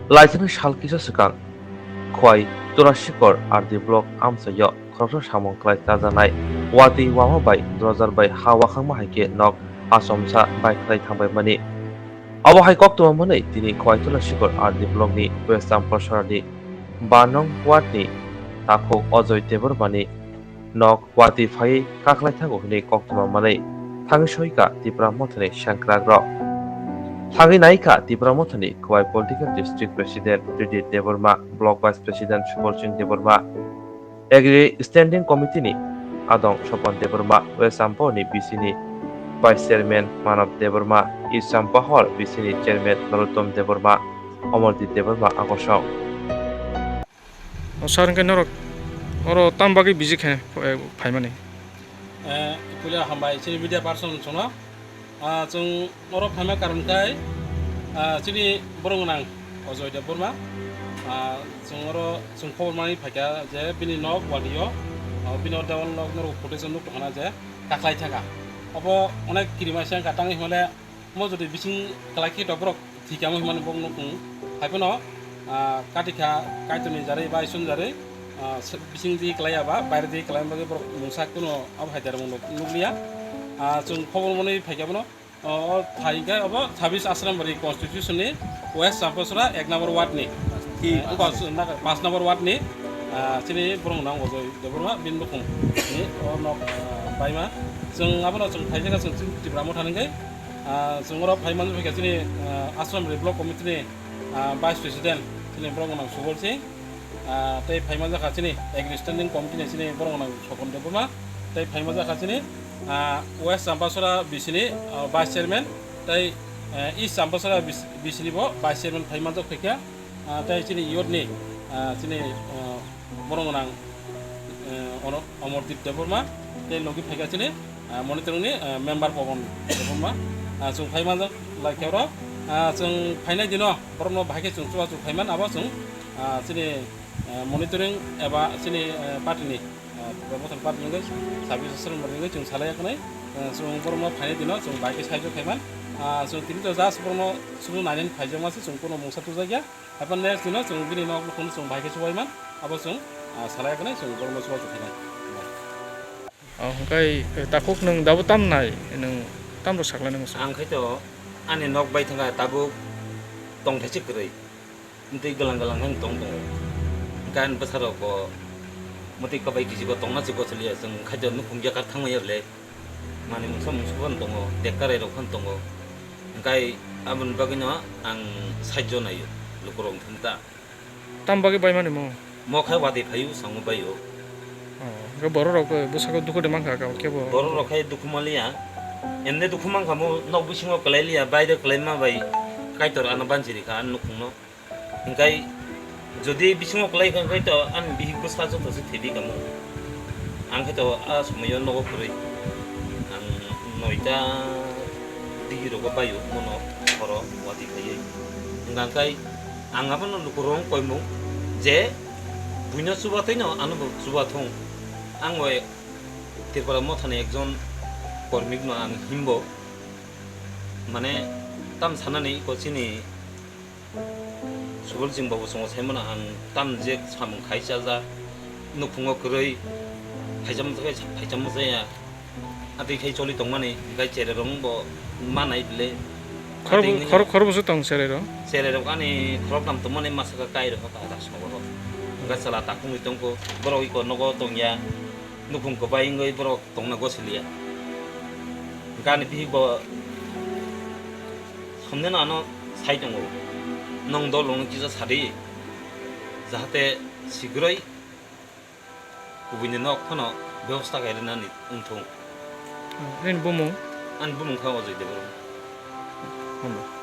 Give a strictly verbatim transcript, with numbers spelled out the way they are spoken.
Laisani sal kisa swkang Khwai Turashikor R D block amchaio khoroksa samung kwlai chajaknai watwi wama bai drojar bai ha wakhangma hai khe nok achomsa bai khlai thangbaimani. Abo hai koktwma mwnwi tini Khwai Turashikor R D blockni West Champorsorani ba nong wardni takhuk Ajoy Debbarmani nok watwi phaiwi kaklai thango hwnwi koktwma manwi thangwi soika Tipra Mothani sengkrakrok. Thangwi naikha Tipra Mothani Khowai Political District President Tridit Debbarma, Block Vice President Subol Singh Debbarma, Agri Standing Committee ni Adong Sopon Debbarma, West Champhor ni B C ni Vice Chairman Manav Debbarma, East Champhor B C ni Chairman Nalottom Debbarma, Omorjit Debbarma agosong. O sir, hwnkhe norok oro tam bagwi busy khe, eh, phaimani? Eh, puila hambai chini media person chwngno. Ah, chwng oro phaima karon khai, ah, chini borok gwnang Ajoy Debbarma. Ah, chwng oro chwng khobor manwi phaikha je bini nok watwi o, ah, bini oro dewan nok norok footage o nuk tongkhana je kaklai thangkha. Obo onek kirima se wngkha, tangwi hwnmale omo jodi bising kwlai khe to borok thwikha hinmani bo nukung. Hai phano, ah, katikha Kaitorni jarwi ba Isorni jarwi, ah, se-, bising di kwlaiya ba baire di kwlaima bagwi borok mungsa kuno abo hai dermung nukliya. Ah, chwng khobor manwi phaikha bono, o, o thai hwnkhe obo sabis Asrambari constitution ni West Champhasora ek number ward ni, eh, wngkha, na, panch number ward ni, ah, chini borok nang Ajoy Debbarma bini nukhung ni o nok, ah, baima. Chwng abono chwng phaijak chwng Tipra Motha hwnkhe. Ah, chwng oro phai manjak kha chini, ah, Asrambari Block Committee ni, ah, Vice President chini borok gwnang Subol Singh, ah, tei phai manjak kha chini Agri Standing Committee ni chini borok gwnang Sopon Debbarma, tei phai manjak kha chini, ah, West Champhasora B C ni, ah, Vice Chairman, tei, eh, East Champhasora B C ni bo Vice Chairman phai manjak phaikha. Ah, tei chini youth ni, ah, chini, ah, borok gwnang, eh, ono Omorjit Debbarma, tei logi phaikha chini, ah, monitoring ni, ah, member Pawan Debbarma. Ah, chwng phai manjak lai khe oro, ah, chwng phainai dino borokno bahai khe chwng chubachu phaiman abo chwng, ah, chini, ah, monitoring eba chini, ah, party ni, ah, Tipra Motha ni party ni wngwi sabis Asrambari wngwi chwng salai ya khnai. Ah, chwng borokno phainai dino chwng bahai khe saijo khaiman. Ah, chwng tini to just borokno sudu nainani phaijakma se, chwng kuno mungsa tujakya. Haikhe next dino chwng bini nok nukhung chwng bahai khe chubaimang, abo chwng, ah, salai khe chwng borokno chubachu khainai. O, hwnkhe, eh, takhuk nwng dabo tam nai, nwng tamrok saklai nang? Ang khe to ani nok bai thangkha tabuk tongthai se kwrwi, tei glang glang khe tong tongo. Hwnkhe ani bwsarok bo mwtwi kwbai kisi bo tongna se gochiliya, chwng khaito nukhung yakar thangmaya le. Manwi mungsa mungsa phano tongo, bektarai rok phano tongo. Hwnkhe aboni bagwino ang saijo naio lukurok wngthang ta. Tam bagwi bai mani mo? Mo khai watwi phaio, sango baio. Oh, hwnkhe borok rok bwskango dukhu de mankha kebo? Borok rok khai dukhu manliya. Emne dukhu mankha mo, nok bisingo kwlai liya, baire kwlai ma bai Kaitor ano banchi rikha ani nukhungno. Hingkai jodi bisingo kwlai kha, hingkai to ani bihik bwsa joto se thedi kamo. Ang khe to a somoyo nogo kwrwi. Ang noita digi rogo baio mono horo watwi phaiwi. Hingkai ang abono lukurok koimung je buino chubathai no ano bo chubathung. Ang bai Tripura Mothani ekjon kormik no ang himbo. Mane tam sanani iko chini Subol Singh babu chwngno saimano ang tam je samung khai chaja, nukhungo kwrwi, phaijam, phaijam jaya, atwi khai choli tongmani, hingkai cherai rok bo manai bile. Khorok, atwi khorok, khorok bwswk tong cherai rok? Cherai rok ani khorok nam tongmani masa kai rok ta das nogo rok. Hingkai chwla takungwi tongkho, borok iko nogo tongya, nukhung kwbai wngwi borok tongna gosiliya. Hingke ani bihik bo somneno ano sai tongo, "Nwng dol rokno kisa sadi, jahate sigroi kubuini nok phano bebosta khe rinani wngthung." Nini bumung? Ani bumung khe Ojoi Debbarma. Hambai.